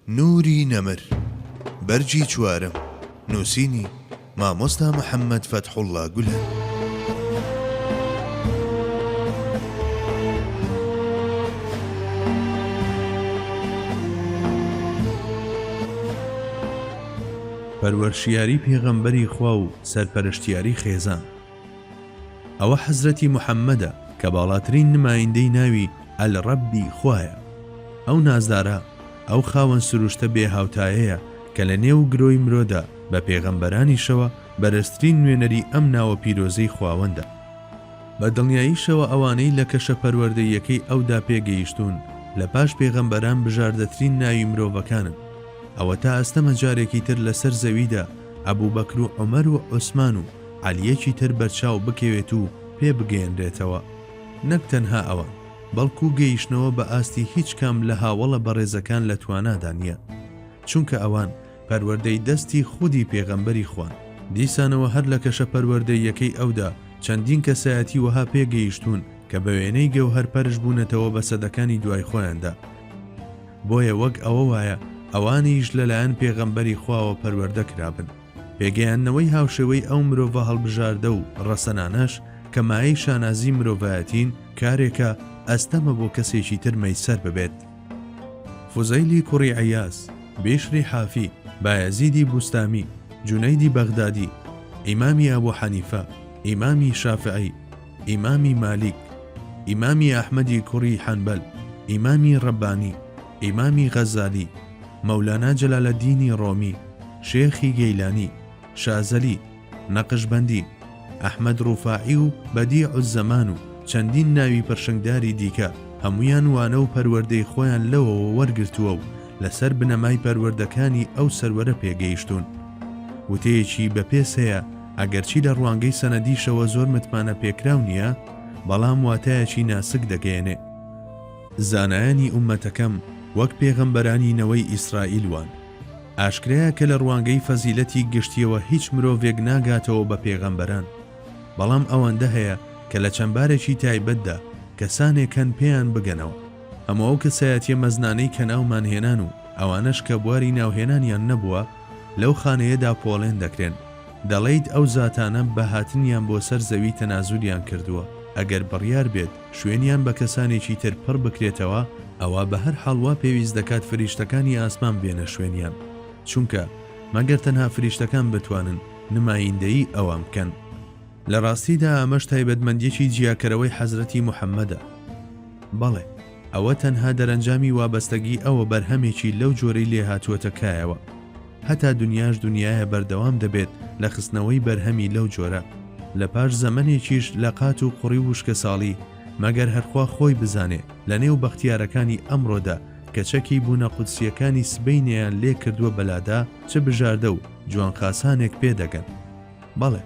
نوری نەمر، بەرگی چوارەم، نووسینی، مامۆستا محەممەد فەتحوڵڵا گولەن. پەروەرشیاری پێغەمبەری خوا و سەرپەرشتیاری خێزان. ئەوە حەزرەتی محەممەدە کە باڵاترین نمایندەی ناوی الرب ی خوایە. ئەو نازدارە، ئەو خاوەن سروشتە بێ هاوتایەیە کە لە نێو گرۆی مرۆدا بە پێغەمبەرانیشەوە بەرزترین نوێنەری ئەم ناوە پیرۆزەی خواوەندە. بە دڵنیاییشەوە ئەوانەی لە کەشە پەروەردەییەکەی ئەودا پێگەیشتوون لە پاش پێغەمبەران بژاردەترین ناوی مرۆڤەکانن. ئەوەتا ئەستەمە جارێکی تر لەسەر زەویدا ئەبوبەکر و عومەر و عوسمان و عەلییەکی تر بەرچاو بکەوێت و پێ بگەیەنرێتەوە. نەک تەنها ئەوان، بەڵکو گەیشتنەوە بە ئاستی هیچ کام لە هاوەڵە بەڕێزەکان لە توانادا نییە. چونکە ئەوان پەروەردەی دەستی خودی پێغەمبەری خوان. دیسانەوە هەر لە کەشە پەروەردەییەکەی ئەودا چەندین کەسایەتی وەها پێگەیشتوون کە بە وێنەی گەوهەر پەرش بوونەتەوە بە سەدەکانی دوای خۆیاندا. بۆیە وەک ئەوە وایە ئەوانیش لەلایەن پێغەمبەری خواوە پەروەردە کرابن. پێگەیاندنەوەی هاوشێوەی ئەو مرۆڤە هەڵبژاردە و ڕەسەنانەش کە مایەی شانازی مرۆڤایەتین، کارێکە ئەستەمە بۆ کەسێکی تر مەیسەر ببێت. فوزەیلی کوڕی عیاز، بیشری حافی، بایەزیدی بوستامی، جونەیدی بەغدادی، ئیمامی ئەبو حەنیفە، ئیمامی شافعی، ئیمامی مالیک، ئیمامی ئەحمەدی کوڕی حەنبەل، ئیمامی ڕەبانی، ئیمامی غەزالی، مەولانا جەلالەدینی ڕۆمی، شێخی گەیلانی، شازەلی، نەقشبەندی، ئەحمەد ڕوفاعی و بەدیع الزەمان و چەندین ناوی پرشنگداری دیکە هەموویان وانە و پەروەردەی خۆیان لەوەوە وەرگرتووە و لەسەر بنەمای پەروەردەکانی ئەو سەروەرە پێگەیشتوون. وتەیەکی بەپێز هەیە ئەگەرچی لە ڕوانگەی سەنەدیشەوە زۆر متمانە پێکراو نییە، بەڵام واتایەکی ناسک دەگەیەنێ. زانایانی ئوممەتەکەم وەک پێغەمبەرانی نەوەی ئیسرائیل وان. ئاشکرایە کە لە ڕوانگەی فەزیلەتی گشتیەوە هیچ مرۆڤێک ناگاتەوە بە پێغەمبەران، بەڵام ئەوەندە هەیە کە لە چەند بارێکی تایبەتدا کەسانێک هەن پێیان بگەنەوە. هەموو ئەو کەسایەتیە مەزنانەی کە ناومان هێنان و ئەوانەش کە بواری ناوهێنانیان نەبووە لەو خانەیەدا پۆڵێن دەکرێن. دەڵێیت ئەو زاتانە بە هاتنیان بۆ سەر زەوی تەنازولیان کردووە، ئەگەر بڕیار بێت شوێنیان بە کەسانێکی تر پڕ بکرێتەوە، ئەوا بە هەر حاڵ وا پێویست دەکات فریشتەکانی ئاسمان بێنە شوێنیان، چونکە مەگەر تەنها فریشتەکان بتوانن نمایندەیی ئەوان بکەن. لە ڕاستیدا ئەمەش تایبەتمەندیەکی جیاکەرەوەی حەزرەتی محەمەدە. بەڵێ، ئەوە تەنها دەرەنجامی وابەستەگی ئەوە بەرهەمێکی لەو جۆرەی لێهاتووەتە کایەوە. هەتا دنیاش دنیایە بەردەوام دەبێت لە خستنەوەی بەرهەمی لەو جۆرە. لە پاش زەمەنێکیش لە قات و قڕی و وشکەساڵی، مەگەر هەر خوا خۆی بزانێ لە نێو بەختیارەکانی ئەمڕۆدا کە چەکی بوونە قودسییەکانی سبەینێیان لێ کردووە بەلادا چ بژاردە و جوانخاسانێک پێ دەگەن. بەڵێ،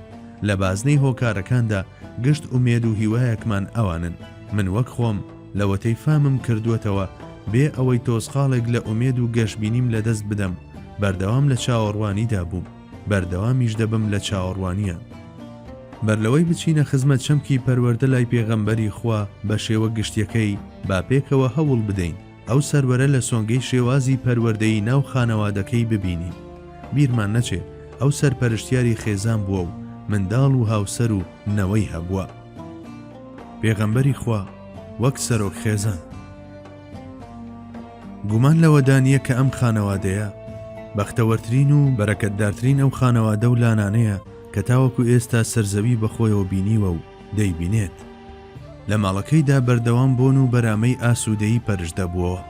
لە بازنەی هۆکارەکاندا گشت ئومێد و هیوایەکمان ئەوانن. من وەک خۆم، لەوەتەی فامم کردووەتەوە، بێ ئەوەی تۆزقاڵێک لە ئومێد و گەشبینیم لەدەست بدەم، بەردەوام لە چاوەڕوانیدا بووم، بەردەوامیش دەبم لە چاوەڕوانییان. بەرلەوەی بچینە خزمەت چەمکی پەروەردە لای پێغەمبەری خوا بە شێوە گشتیەکەی، با پێکەوە هەوڵ بدەین ئەو سەروەرە لە سۆنگەی شێوازی پەروەردەیی ناو خانەوادەکەی ببینین. بیرمان نەچێ ئەو سەرپەرشتیاری خێزان بووە و منداڵ و هاوسەر و نەوەی هەبووە. پێغەمبەری خوا وەک سەرۆک خێزان. گومان لەوەدا نییە کە ئەم خانەوادەیە بەختەوەرترین و بەرەکەتدارترین ئەو خانەوادە و لانانەیە کە تاوەکو ئێستا سەرزەوی بەخۆیەوە بینیوە و دەیبینێت. لە ماڵەکەیدا بەردەوام بۆن و بەرامەی ئاسوودەیی پەرش دەبووەوە.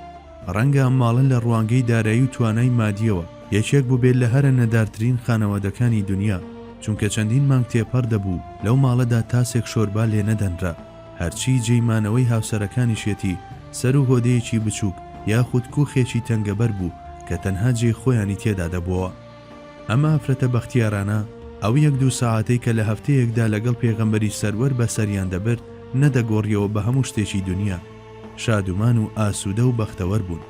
ڕەنگە ئەم ماڵە لە ڕوانگەی دارایی و توانای مادییەوە یەکێک بووبێت لە هەرە نەدارترین خانەوادەکانی دونیا، چونکە چەندین مانگ تێپەڕ دەبوو لەو ماڵەدا تاسێک شۆربا لێ نەدەنرا، هەرچی جێی مانەوەی هاوسەرەکانیشیەتی سەروو هۆدەیەکی بچووک یاخود کوخێکی تەنگەبەر بوو کە تەنها جێی خۆیانی تێدا دەبووەوە. ئەم ئافرەتە بەختیارانە ئەو یەک دوو سەعاتەی کە لە هەفتەیەکدا لەگەڵ پێغەمبەری سەروەر بەسەریان دەبرد نەدەگۆڕیەوە بە هەموو شتێکی دونیا. شادومان و ئاسوودە و بەختەوەر بوون.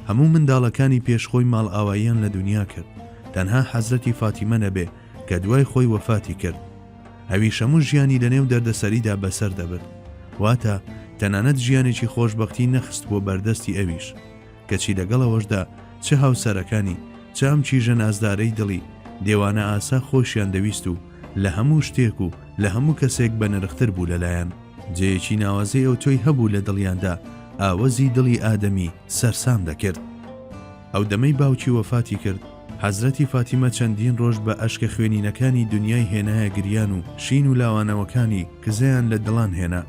هەموو منداڵەکانی پێش خۆی ماڵئاواییان لە دونیا کرد، تەنها حەزرەتی فاتیمە نەبێ کە دوای خۆی وەفاتی کرد. ئەویش هەموو ژیانی لەنێو دەردەسەریدا بەسەر دەبرد. واتە تەنانەت ژیانێکی خۆشبەختی نەخستبووە بەردەستی ئەویش. کەچی لەگەڵ ئەوەشدا. چ هاوسەرەکانی، چ ئەم کیژە نازدارەی دڵی، دێوانە ئاسا خۆشیان دەویست و لە هەموو شتێک و لە هەموو کەسێک بەنرختر بوو لەلایان. جێیەکی ناوازەی ئەوتۆی هەبوو لە دڵیاندا، ئاوەزی دڵی ئادەمی سەرسام دەکرد. ئەو دەمەی باوکی وەفاتی کرد، حەزرەتی فاتیمە چەندین ڕۆژ بە ئەشکە خوێنینەکانی دونیای هێنایە گریان و شین و لاوانەوەکانی کزەیان لە دڵان هێنا.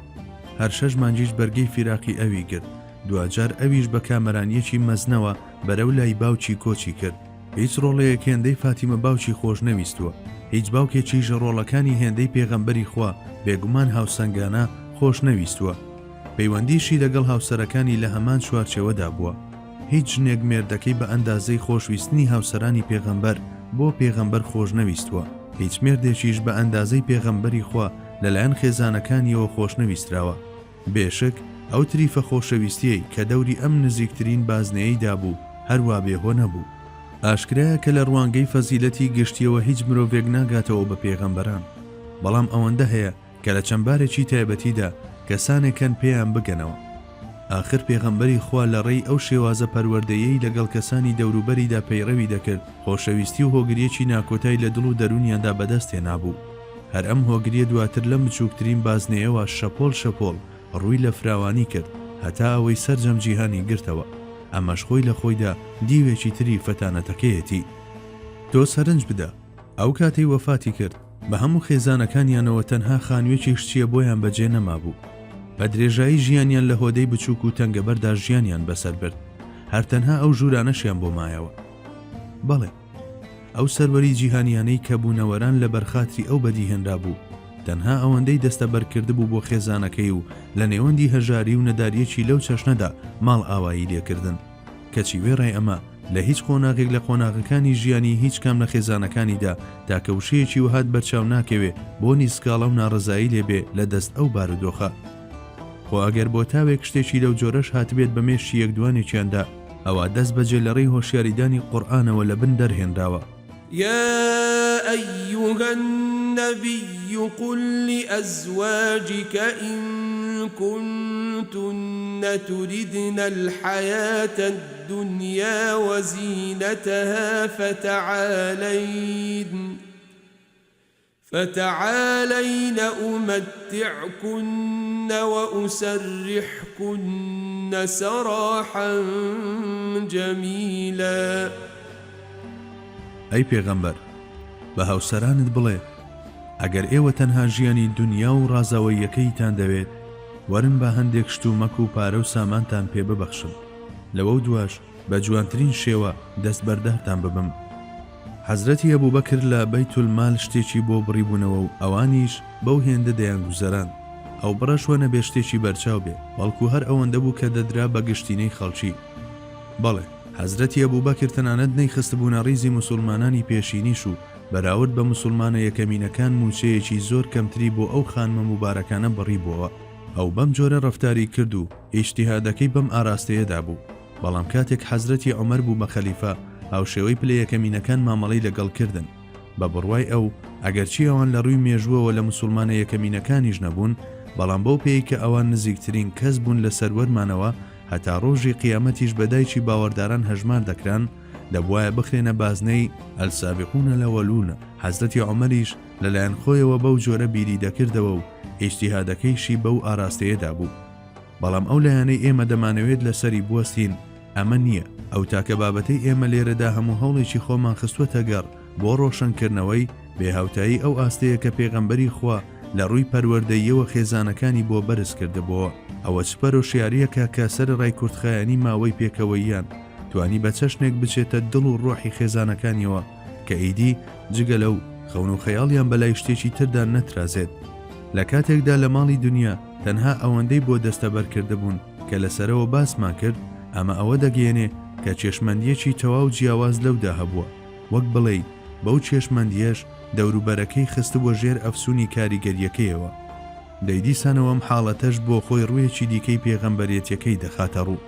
هەر شەش مانگیش بەرگەی فیراقی ئەوی گرت. دواجار ئەویش بە کامەرانییەکی مەزنەوە بەرەو لای باوکی کۆچی کرد. هیچ ڕۆڵەیەک هێندەی فاتیمە باوکی خۆش نەویستووە، هیچ باوکێکیش ڕۆڵەکانی هێندەی پێغەمبەری خوا، بێگومان هاوسەنگانە، خۆش نەویستووە. پەیوەندیشی لەگەڵ هاوسەرەکانی لە هەمان چوارچێوەدا بووە. هیچ ژنێک مێردەکەی بە ئەندازەی خۆشویستنی هاوسەرانی پێغەمبەر بۆ پێغەمبەر خۆش نەویستووە، هیچ مێردێکیش بە ئەندازەی پێغەمبەری خوا لەلایەن خێزانەکانیەوە خۆشنەویستراوە. بێشک ئەو تریفە خۆشەویستیەی کە دەوری ئەم نزیکترین بازنەیەی دابوو هەروا بێ هۆ نەبوو. ئاشکرایە کە لە ڕوانگەی فەزیلەتی گشتیەوە هیچ مرۆڤێک ناگاتەوە بە پێغەمبەران، بەڵام ئەوەندە هەیە کە لە چەند بارێکی تایبەتیدا کەسانێک هەن پێیان بگەنەوە. ئاخر پێغەمبەری خوا لە ڕێی ئەو شێوازە پەروەردەیەی لەگەڵ کەسانی دەوروبەریدا پەیڕەوی دەکرد، خۆشەویستی و هۆگرییەکی ناکۆتای لە دڵ و دەروونیاندا بەدەست هێنابوو. هەر ئەم هۆگرییە دواتر لەم بچووکترین بازنەیەوە شەپۆل شەپۆل ڕووی لە فراوانی کرد هەتا ئەوەی سەرجەم جیهانی گرتەوە. ئەمەش خۆی لە خۆیدا دیوێکی تری فەتانەتەکەیەتی. تۆ سەرنج بدە، ئەو کاتەی وەفاتی کرد، بە هەموو خێزانەکانیانەوە تەنها خانوویەکیش چییە بۆیان بەجێ نەمابوو. بە درێژایی ژیانیان لە هۆدەی بچووک و تەنگەبەردا ژیانیان بەسەر برد. هەر تەنها ئەو ژوورانەشیان بۆ مایەوە. بەڵێ. ئەو سەروەری جیهانیانەی کە بوونەوەران لە بەرخاتری ئەو بەدیهێنرابوو، تەنها ئەوەندەی دەستەبەر کردبوو بۆ خێزانەکەی و لە نێوەندی هەژاری و نەدارییەکی لەو چەشنەدا ماڵئاوایی لێکردن. کەچی وێڕای ئەمە لە هیچ قۆناغێک لە قۆناغەکانی ژیانی هیچ کام لە خێزانەکانیدا تاکە وشەیەکی وەهات بەرچاو ناکەوێ بۆنی سکاڵا و ناڕەزایی لێ بێ لە دەست ئەو بارودۆخە. خۆ ئەگەر بۆ تاوێک شتێکی لەو جۆرەش هاتبێت بە مێشکی یەک دوانێکیاندا ئەوا دەست بەجێ لە ڕێی هۆشیاریدانی قورئانەوە لە بن دەرهێنراوە. یا ایها النبی قل لازواجک ان کنتن تردن الحیاة الدنیا وزینتها فتعالین فتعالین امتعکن واسرحکن سراحا جمیلا. ئەی پێغەمبەر، بە هاوسەرانت بڵێ، ئەگەر ئێوە تەنها ژیانی دونیا و ڕازاوەییەکەیتان دەوێت، وەرن با هەندێک شتومەک و پارە و سامانتان پێ ببەخشم، لەوەو دواش بە جوانترین شێوە دەستبەردارتان ببم. حەزرەتی ئەبوبەکر لە بەیت المال شتێکی بۆ بڕیبوونەوە و ئەوانیش بەو هێندە دەیانگوزەراند. ئەو بڕەش وەنەبێ شتێکی بەرچاو بێ، بەڵکو هەر ئەوەندە بوو کە دەدرا بە گشتینەی خەڵکی. بەڵێ، حەزرەتی ئەبوبەکر تەنانەت نەیخستبوونە ڕیزی موسوڵمانانی پێشینیش و بەراورد بە موسوڵمانە یەکەمینەکان مووچەیەکی زۆر کەمتری بۆ ئەو خانمە موبارەکانە بڕیبووەوە. ئەو بەم جۆرە ڕەفتاری کرد و ئیجتیهادەکەی بەم ئاراستەیەدا بوو. بەڵام کاتێک حەزرەتی عومەر بوو بە خەلیفە، هاوشێوەی پلە یەکەمینەکان مامەڵەی لەگەڵ کردن. بە بڕوای ئەو، ئەگەرچی ئەوان لە ڕووی مێژووەوە لە موسوڵمانە یەکەمینەکانیش نەبوون، بەڵام بەو پێیەی کە ئەوان نزیکترین کەس بوون لە سەروەرمانەوە، هەتا ڕۆژی قیامەتیش بە دایکی باوەڕداران هەژمار دەکران، دەبوایە بخرێنە بازنەی، السابقون الاولون، حەزرەتی عومەریش لەلایەن خۆیەوە بەو جۆرە بیری دەکردەوە و ئیجتیهادەکەیشی بەو ئاراستەیەدا بوو. بەڵام ئەو لایەنەی ئێمە دەمانەوێت لەسەری بوەستین ئەمە نییە، ئەو تاکە بابەتەی ئێمە لێرەدا هەموو هەوڵێکی خۆمان خستووەتە گەڕ بۆ ڕۆشنکردنەوەی، بێ هاوتایی ئەو ئاستەیە کە پێغەمبەری خوا لە ڕووی پەروەردەییەوە خێزانەکانی بۆ بەرز کردبۆوە. ئەوە چ پەرۆشیارییەکە کە سەرەڕای کورتخایەنی ماوەی پێکەوەییان، توانی بە چەشنێک بچێتە دڵ و ڕۆحی خێزانەکانیەوە کە ئیدی جگە لەو، خەون و خەیاڵیان بەلای شتێکی تردا نەترازێت. لە کاتێکدا لە ماڵی دونیا تەنها ئەوەندەی بۆ دەستەبەر کردبوون کە لە سەرەوە باسمان کرد، ئەمە ئەوە دەگەیەنێ کە چێشمەندییەکی تەواو جیاواز لەودا هەبووە، وەک بڵێی بەو چێشمەندییەش دەوروبەرەکەی خستبووە ژێر ئەفسوونی کاریگەرییەکەیەوە. دەی دیسانەوە ئەم حاڵەتەش بۆ خۆی ڕوویەکی دیکەی پێغەمبەرێتیەکەی دەخاتە ڕوو.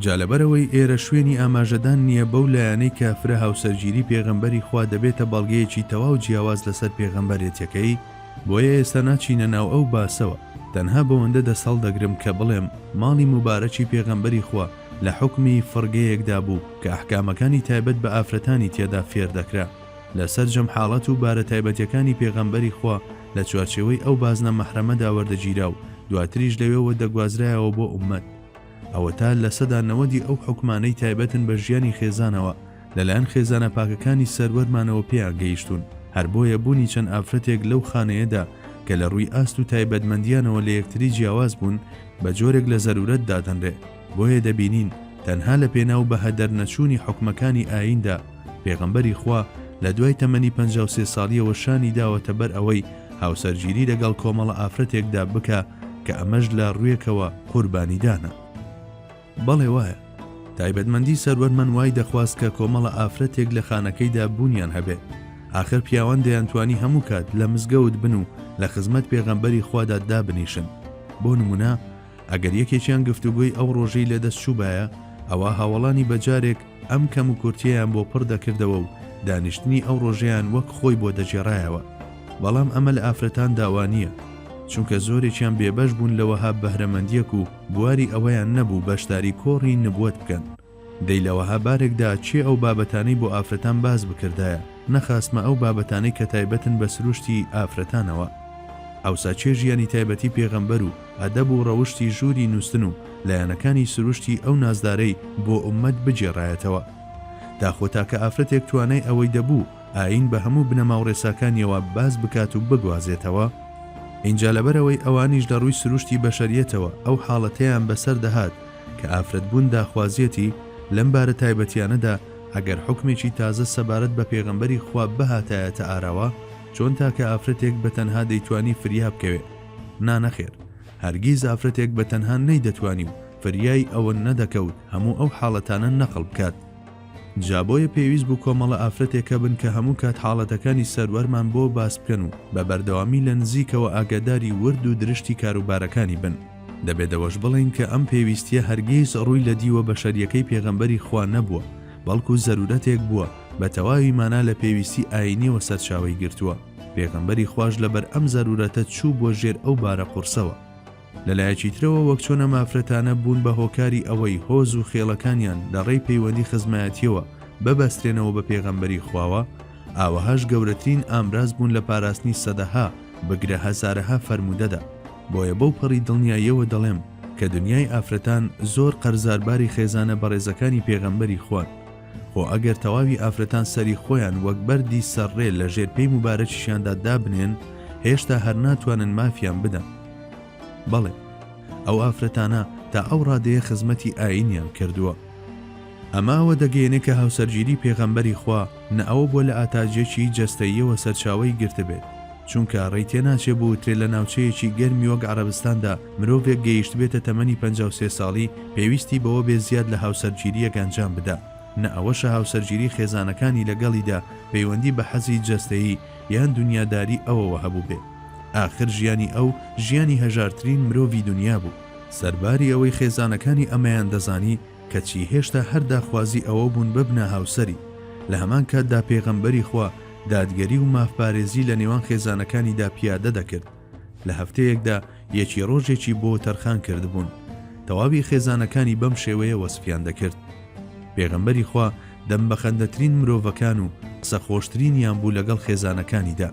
جا لەبەرئەوەی ئێرە شوێنی ئاماژەدان نییە بەو لایەنەی کە فرە هاوسەرگیری پێغەمبەری خوا دەبێتە بەڵگەیەکی تەواو جیاواز لەسەر پێغەمبەرێتیەکەی، بۆیە ئێستا ناچینە ناو ئەو باسەوە، تەنها بەوەندە دەست هەڵدەگرم کە بڵێم ماڵی موبارەکی پێغەمبەری خوا لە حوکمی فڕگەیەکدا بوو کە ئەحکامەکانی تایبەت بە ئافرەتانی تێدا فێر دەکرا. لە سەرجەم حاڵەت و بارە تایبەتیەکانی پێغەمبەری خوا لە چوارچێوەی ئەو بازنە مەحرەمەدا وەردەگیرا و دواتریش لەوێوە دەگوازرایەوە بۆ ئوممەت. ئەوەتا لەسەدا نەوەدی ئەو حوکمانەی تایبەتن بە ژیانی خێزانەوە لەلایەن خێزانە پاکەکانی سەروەرمانەوە پێیان گەیشتوون، هەر بۆیە بوونی چەند ئافرەتێک لەو خانەیەدا کە لە ڕووی ئاست و تایبەتمەندیانەوە لە یەکتری جیاواز بوون بە جۆرێک لە زەرورەت دادەنرێ، بۆیە دەبینین تەنها لە پێناو بەهەدەرنەچوونی حوکمەکانی ئاییندا پێغەمبەری خوا لە دوای تەمەنی 53 ساڵیەوە شانی داوەتە بەر ئەوەی هاوسەرگیری لەگەڵ کۆمەڵە ئافرەتێکدا بکا کە ئەمەش لە ڕووێکەوە قوربانیدانە. بەڵێ وایە. تایبەتمەندی سەروەرمان وای دەخواست کە کۆمەڵە ئافرەتێک لە خانەکەیدا بوونیان هەبێ. ئاخر پیاوان دەیانتوانی هەموو کات لە مزگەوت بن و لە خزمەت پێغەمبەری خوادا دابنیشن. بۆ نموونە ئەگەر یەکێکیان گفتوگۆی ئەو ڕۆژەی لەدەست چووبایە، ئەوا هاوەڵانی بە جارێک ئەم کەموکورتییەیان بۆ پڕ دەکردەوە و دانیشتنی ئەو ڕۆژەیان وەک خۆی بۆ دەگێڕایەوە. بەڵام ئەمە لە ئافرەتاندا وا نییە، چونکە زۆرێکیان بێبەش بوون لە وەها بەهرەمەندییەک و بواری ئەوەیان نەبوو بەشداری کۆڕی نبوەت بکەن. دەی لە وەها بارێکدا کێ ئەو بابەتانەی بۆ ئافرەتان باس بکردایە، نەخاسمە ئەو بابەتانەی کە تایبەتن بە سروشتی ئافرەتانەوە؟ ئەوسا کێ ژیانی تایبەتی پێغەمبەر و ئەدەب و ڕەوشتی ژووری نووستن و لایەنەکانی سروشتی ئەو نازدارەی بۆ ئوممەت بگێڕایەتەوە؟ داخۆ تاکە ئافرەتێک توانای ئەوەی دەبوو ئایین بە هەموو بنەما و ڕێساکانیەوە باس بکات و بگوازێتەوە؟ ئینجا لەبەرئەوەی ئەوانیش لە ڕووی سروشتی بەشەریەتەوە ئەو حاڵەتەیان بەسەر دەهات کە ئافرەتبوون داخوازیەتی، لەم بارە تایبەتیانەدا ئەگەر حوکمێکی تازە سەبارەت بە پێغەمبەری خوا بهاتایەتە ئاراوە، چۆن تاکە ئافرەتێک بە تەنها دەیتوانی فریا بکەوێ؟ نا نەخێر، هەرگیز ئافرەتێک بە تەنها نەیدەتوانی و فریای ئەوە نەدەکەوت هەموو ئەو حاڵەتانە نەقڵ بکات. جا بۆیە پێویست بوو کۆمەڵە ئافرەتێک هەبن کە هەموو کات حاڵەتەکانی سەروەرمان بۆ باس بکەن و بە بەردەوامی لە نزیکەوە ئاگاداری ورد و درشتی کاروبارەکانی بن. دەبێت ئەوەش بڵێین کە ئەم پێویستییە هەرگیز ڕووی لە دیوە بەشەرییەکەی پێغەمبەری خوا نەبووە، بەڵکو زەرورەتێک بووە بە تەواوی مانا لە پێویستی ئایینیەوە سەرچاوەی گرتووە، پێغەمبەری خواش لەبەر ئەم زەرورەتە چووبووە ژێر ئەو بارە قوڕسەوە. لە لایەکی ترەوە وەک چۆن ئەم ئافرەتانە بوون بە هۆکاری ئەوەی هۆز و خێڵەکانیان لە ڕێی پەیوەندی خزمایەتیەوە ببەسترێنەوە بە پێغەمبەری خواوە، ئاوەهاش گەورەترین ئامراز بوون لە پاراستنی سەدەها بگرە هەزارەها فەرموودەدا. بۆیە بەو پەڕی دڵنیاییەوە دەڵێم کە دنیای ئافرەتان زۆر قەرزارباری خێزانە بەڕێزەکانی پێغەمبەری خوان. خۆ ئەگەر تەواوی ئافرەتان سەری خۆیان وەک بەردی سەر ڕێ لە ژێر پێی موبارەکیشیاندا دابنێن هێشتا هەر ناتوانن مافیان بدەن. بەڵێ ئەو ئافرەتانە تا ئەو ڕادەیە خزمەتی ئایینیان کردووە. ئەمە ئەوە دەگەیەنێ کە هاوسەرگیری پێغەمبەری خوا نە ئەوە بووە لە ئاتاجێکی جەستەییەوە سەرچاوەی گرتبێت، چونکە ڕێی تێناچێ بوترێ لە ناوچەیەکی گەرمی وەک عەڕەبستاندا مرۆڤێک گەیشتبێتە تەمەنی 53 ساڵی پێویستی بەوە بێ زیاد لە هاوسەرگیرییەک ئەنجام بدا، نە ئەوەشە هاوسەرگیری خێزانەکانی لەگەڵیدا پەیوەندی بە حەزی جەستەیی یان دونیاداری ئەوەوە هەبووبێ. ئاخر ژیانی ئەو ژیانی هەژارترین مرۆڤی دونیا بوو. سەرباری ئەوەی خێزانەکانی ئەمەیان دەزانی، کەچی هێشتا هەر داخوازی ئەوە بوون ببنە هاوسەری. لە هەمان کاتدا پێغەمبەری خوا دادگەری و مافپارێزی لە نێوان خێزانەکانیدا پیادە دەکرد. لە هەفتەیەکدا یەکی ڕۆژێکی بۆ تەرخان کردبوون. تەواوی خێزانەکانی بەم شێوەیە وەسفیان دەکرد. پێغەمبەری خوا دەمبەخەندەترین مرۆڤەکان و قسەخۆشترینیان بوو لەگەڵ خێزانەکانیدا.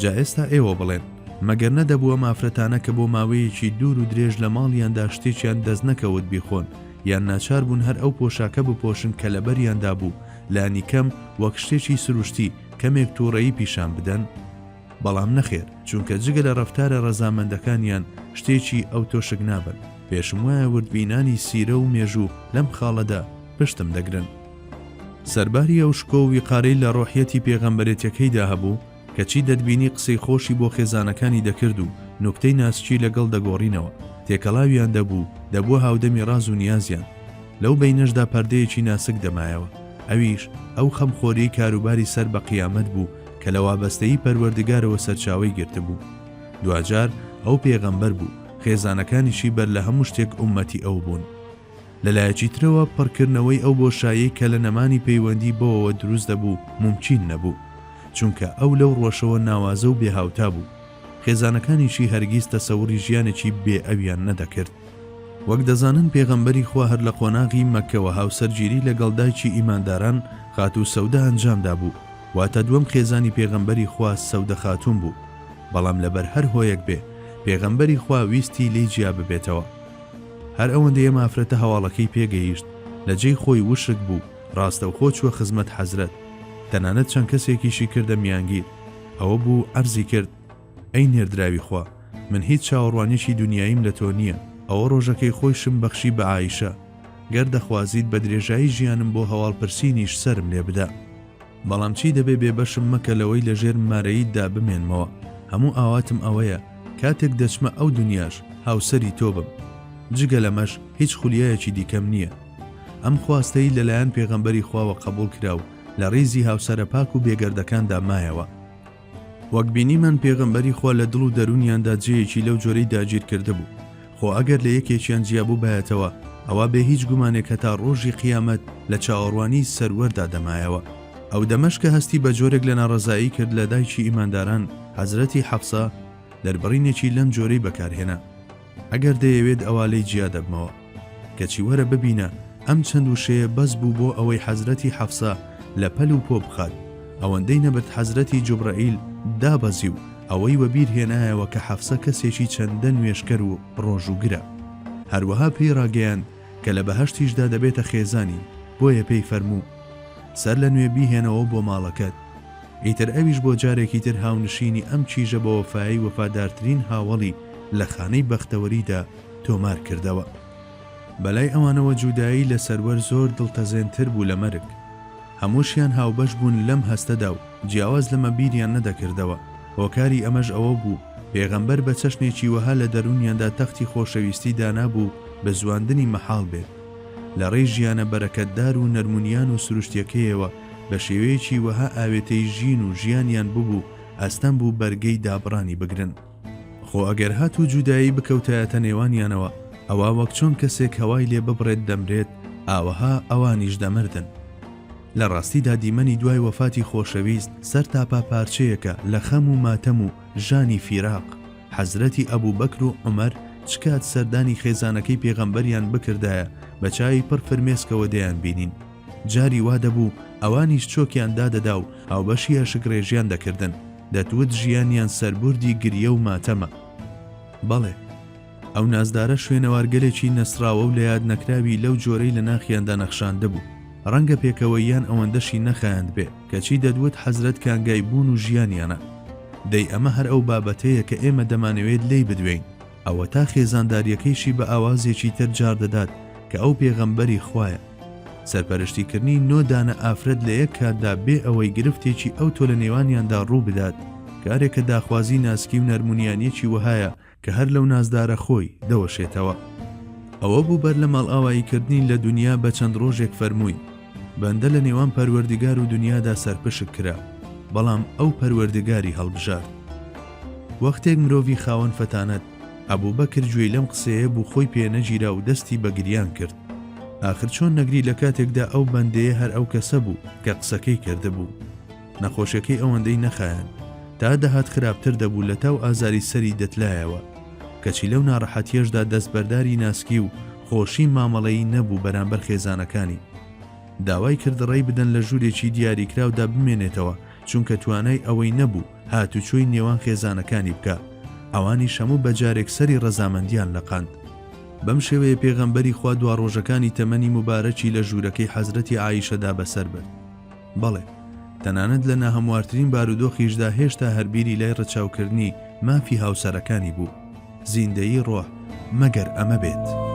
جا ئێستا ئێوە بڵێن، مەگەر نەدەبوو ئەم ئافرەتانە کە بۆ ماوەیەکی دوور و درێژ لە ماڵیاندا شتێکیان دەست نەکەوت بیخۆن، یان ناچار بوون هەر ئەو پۆشاکە بپۆشن کە لەبەریاندا بوو، لانیکەم وەک شتێکی سروشتی، کەمێک تووڕەیی پیشان بدەن؟ بەڵام نەخێر، چونکە جگە لە ڕەفتارە ڕەزامەندەکانیان شتێکی ئەوتۆ شک نابەن. پێشم وایە وردبینانی سیرە و مێژوو لەم خاڵەدا پشتم دەگرن. سەرباری ئەو شکۆ و ویقارەی لە ڕۆحیەتی پێغەمبەرێتیەکەیدا هەبوو، کەچی دەتبینی قسەی خۆشی بۆ خێزانەکانی دەکرد و نوکتەی ناسکی لەگەڵ دەگۆڕینەوە، تێکەڵاویان دەبوو، دەبووە هاودەمی ڕاز و نیازیان. لەو بەینەشدا پەردەیەکی ناسک دەمایەوە، ئەویش ئەو خەمخۆریەی کاروباری سەر بە قیامەت بوو کە لە وابەستەیی پەروەردگارەوە سەرچاوەی گرتبوو. دواجار ئەو پێغەمبەر بوو، خێزانەکانیشی بەر لە هەموو شتێک ئوممەتی ئەو بوون. لە لایەکی ترەوە پڕکردنەوەی ئەو بۆشایەی کە لە نەمانی پەیوەندی بەوەوە دروست دەبوو مومکین نەبوو، چونکە ئەو لەو ڕوەشەوە ناوازە و بێهاوتا بوو. خێزانەکانیشی هەرگیز تەسەوری ژیانێکی بێ ئەویان نەدەکرد. وەک دەزانن پێغەمبەری خوا هەر لە قۆناغی مەککەوە هاوسەرگیری لەگەڵ دایکی ئیمانداران خاتوو سەودە ئەنجام دابوو، واتە دووەم خێزانی پێغەمبەری خوا سەودە خاتوون بوو، بەڵام لەبەر هەر هۆیەک بێ پێغەمبەری خوا ویستی لێی جیا ببێتەوە. هەر ئەوەندەی ئەم ئافرەتە هەواڵەکەی پێ گەیشت لە جێی خۆی وشک بوو، ڕاستەوخۆ چووە خزمەت حەزرەت، تەنانەت چەند کەسێکیشی کردە میانگیر، ئەوە بوو عەرزی کرد، ئەی نێردراوی خوا، من هیچ چاوەڕوانیەکی دونیاییم لە تۆ نییە، ئەوە ڕۆژەکەی خۆیشم بەخشی بە عائیشە، گەر دەخوازیت بە درێژایی ژیانم بۆهەواڵ پرسینیش سەرم لێ بدە. بەڵام چی دەبێ بێبەشم مەکە لەوەی لە ژێر مارەییتدا بمێنمەوە، هەموو ئاواتم ئەوەیە کاتێک دەچمە ئەو دونیاش هاوسەری تۆ بم. جگە لەمەش هیچ خولیایەکی دیکەم نییە. ئەم خواستەی لەلایەن پێغەمبەری خواوە قەبوڵ کرا و لە ڕیزی هاوسەرە پاک و بێگەردەکاندا مایەوە. وەک بینیمان پێغەمبەری خوا لە دڵ و دەروونیاندا جێیەکی لەو جۆرەی داگیر کردبوو، خۆ ئەگەر لە یەکێکیان جیابووبایەتەوە ئەوا بێ هیچ گومانێک هەتا ڕۆژی قیامەت لە چاوەڕوانیی سەروەردا دەمایەوە. ئەو دەمەش کە هەستی بە جۆرێک لە ناڕەزایی کرد لە دایکی ئیمانداران، حەزرەتی حەفسە، دەربڕینێکی لەم جۆرەی بەکارهێنا. ئەگەر دەیەوێت ئەوا لێی جیا دەبمەوە. کەچی وەرە ببینە ئەم چەند وشەیە بەس بوو بۆ ئەوەی حەزرەتی حەفسە لە پەل و پۆ بخات، ئەوەندەی نەبرد حەزرەتی جوبرەئیل دابەزی و ئەوەی وەبیر هێنایەوە کە حەفسە کەسێکی چەندە نوێژکەر و ڕۆژووگرە. هەروەها پێی ڕاگەیاند کە لە بەهەشتیشدا دەبێتە خێزانی، بۆیە پێی فەرموو، سەر لە نوێ بیهێنەوە بۆ ماڵەکەت. ئیتر ئەویش بۆ جارێکی تر هاونشینی ئەم کیژە بەوەفایەی وەفادارترین هاوەڵی لە خانەی بەختەوەریدا تۆمار کردەوە. بەلای ئەوانەوە جودایی لە سەروەر زۆر دڵتەزێنتر بوو لە مەرگ. هەمووشیان هاوبەش بوون لەم هەستەدا و جیاواز لەمە بیریان نەدەکردەوە. هۆکاری ئەمەش ئەوە بوو پێغەمبەر بە چەشنێکی وەها لە دەروونیاندا تەختی خۆشەویستی دانابوو بزواندنی مەحاڵ بێت. لە ڕێی ژیانە بەرەکەتدار و نەرمونیان و سروشتیەکەیەوە بە شێوەیەکی وەها ئاوێتەی ژین و ژیانیان ببوو ئەستەم بوو بەرگەی دابڕانی بگرن. خۆ ئەگەر هاتوو جودایی بکەوتایەتە نێوانیانەوە ئەوا وەک چۆن کەسێک هەوای لێ ببڕێت دەمرێت ئاوەها ئەوانیش دەمردن. لە ڕاستیدا دیمەنی دوای وەفاتی خۆشەویست سەرتاپا پارچەیەکە لە خەم و ماتەم و ژانی فیراق. حەزرەتی ئەبوبەکر و عومەر چ کات سەردانی خێزانەکەی پێغەمبەریان بکردایە بە چاوی پڕ فرمێسکەوە دەیانبینین. جاری وا دەبوو ئەوانیش چۆکیان دادەدا و هاوبەشی ئەشکڕێژیان دەکردن، دەتوت ژیانیان سەربوردی گریە و ماتەمە. بەڵێ، ئەو نازدارە شوێنەوارگەلێکی نەسڕاوە و لەیادنەکراوی لەو جۆرەی لە ناخیاندا نەخشاندبوو. ڕەنگە پێکەوەییان ئەوەندەشی نەخایاندبێ، کەچی دەتوت حەزرەت کانگای بوون و ژیانیانە. دەی ئەمە هەر ئەو بابەتەیە کە ئێمە دەمانەوێت لێی بدوێین. ئەوەتا خێزاندارییەکەیشی بە ئاوازێکی تر جاڕ دەدات کە ئەو پێغەمبەری خوایە. سەرپەرشتیکردنی نۆ دانە ئافرەت لە یەک کاتدا بێ ئەوەی گرفتێکی ئەوتۆ لە نێوانیاندا ڕوو بدات، کارێکە داخوازی ناسکی و نەرمونیانییەکی وەهایە کە هەر لەو نازدارە خۆی دەوەشێتەوە. ئەوە بوو بەر لە ماڵئاواییکردنی لە دونیا بە چەند ڕۆژێک فەرمووی، بەندە لە نێوان پەروەردگار و دونیادا سەرپشک کرا، بەڵام ئەو پەروەردگاری هەڵبژارد. وەختێک مرۆڤی خاوەن فەتانەت، ئەبوبەکر گوێی لەم قسەیە بوو خۆی پێ نەگیرا و دەستی بە گریان کرد. ئاخر چۆن نەگری لە کاتێکدا ئەو بەندەیە هەر ئەو کەسە بوو کە قسەکەی کردبوو. نەخۆشیەکەی ئەوەندەی نەخایاند. تا دەهات خراپتر دەبوو لەتاو ئازاری سەری دەتلایەوە. کەچی لەو ناڕەحەتیەشدا دەستبەرداری ناسکی و خۆشی مامەڵەیی نەبوو بەرامبەر خێزانەکانی. داوای کرد ڕێی بدەن لە ژوورێکی دیاریکراودا بمێنێتەوە چونکە توانای ئەوەی نەبوو هاتوچۆی نێوان خێزانەکانی بکا. ئەوانیش هەموو بەجارێک سەری ڕەزامەندیان لەقاند. بەم شێوەیە پێغەمبەری خوا دوا ڕۆژەکانی تەمەنی موبارەکی لە ژوورەکەی حەزرەتی عائیشەدا بەسەر برد. بەڵێ، تەنانەت لە ناهەموارترین بارودۆخیشدا هێشتا هەر بیری لای ڕەچاوکردنی مافی هاوسەرەکانی بوو. زیندەیی ڕۆح مەگەر ئەمە بێت؟